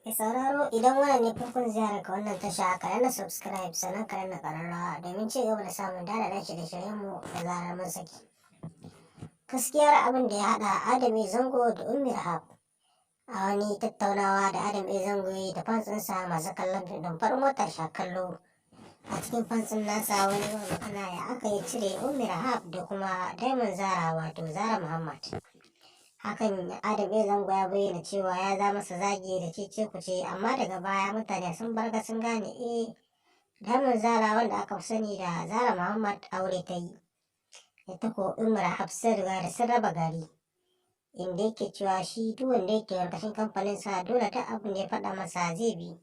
Mai sauraro, idan wannan ne farkon ziyarar ka wannan tasha, ka danna subscribe, sannan ka danna ƙararrawa domin ci gaba da samun daɗaɗɗen shirye-shiryenmu da zarar mun saki. Gaskiyar abin da ya haɗa Adam A Zango da Ummi Rahab. A wani tattaunawa da Adam A Zango ya yi da fans ɗinsa masu kallon fim ɗin Farin Wata Sha Kallo. A cikin fans ɗin nasa wani magana ya aka yi cire Ummi Rahab da kuma Diamond Zara, wato Zara Muhammad. Hakan Adam A Zango ya bayyana cewa ya za masa zagi da cece kuce, amma daga baya mutane sun barga sun gane Diamond Zara, wanda aka fi sani da Zara Muhammad, aure ta yi. Ita ko Ummi Rahab sun riga da sun raba gari. Inda yake cewa shi duk wanda yake karkashin kamfanin sa dole ta abin da ya faɗa masa zai bi.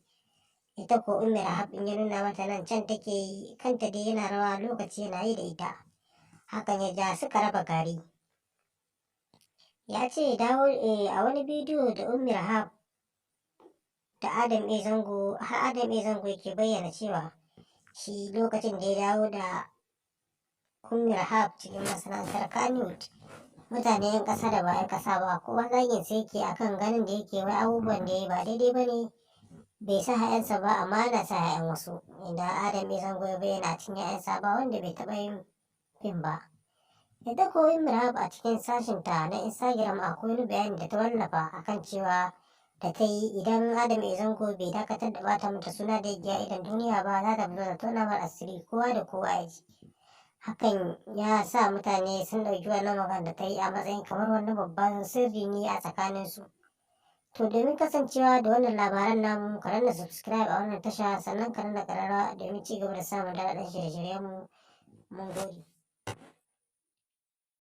Ita ko Ummi Rahab in ya nuna mata nan, can take yi, kanta dai yana rawa lokaci yana yi da ita. Hakan ya ja suka raba gari. Ya ce dawo a wani bidiyo da Ummi Rahab da Adam A Zango, har Adam A Zango yake bayyana cewa shi lokacin da ya dawo da Ummi Rahab cikin masana'antar Kannywood, mutane 'yan ƙasa da ba 'yan ƙasa ba kowa zagin sai yake akan ganin da yake wai abubuwan da ya ba daidai ba ne, bai sa 'ya'yansa ba amma ana sa 'ya'yan wasu, inda Adam A Zango ya bayyana a cikin 'ya'yansa ba wanda bai taɓa yin fim ba. Ita ko Ummi Rahab, a cikin sashinta na Instagram akwai wani bayani da ta wallafa akan cewa da ta yi idan Adam A Zango bai dakatar da bata mata suna da yake idan duniya ba, za ta fito da tona mar asiri kowa da kowa ya ji. Hakan ya sa mutane sun ɗauki wannan magana da ta yi a matsayin kamar wani babban sirri ne a tsakaninsu. To, domin kasancewa da wannan labaran namu, ka danna subscribe a wannan tasha, sannan ka danna ƙararrawa domin ci gaba da samun daɗaɗɗen shirye-shiryenmu. Mun gode.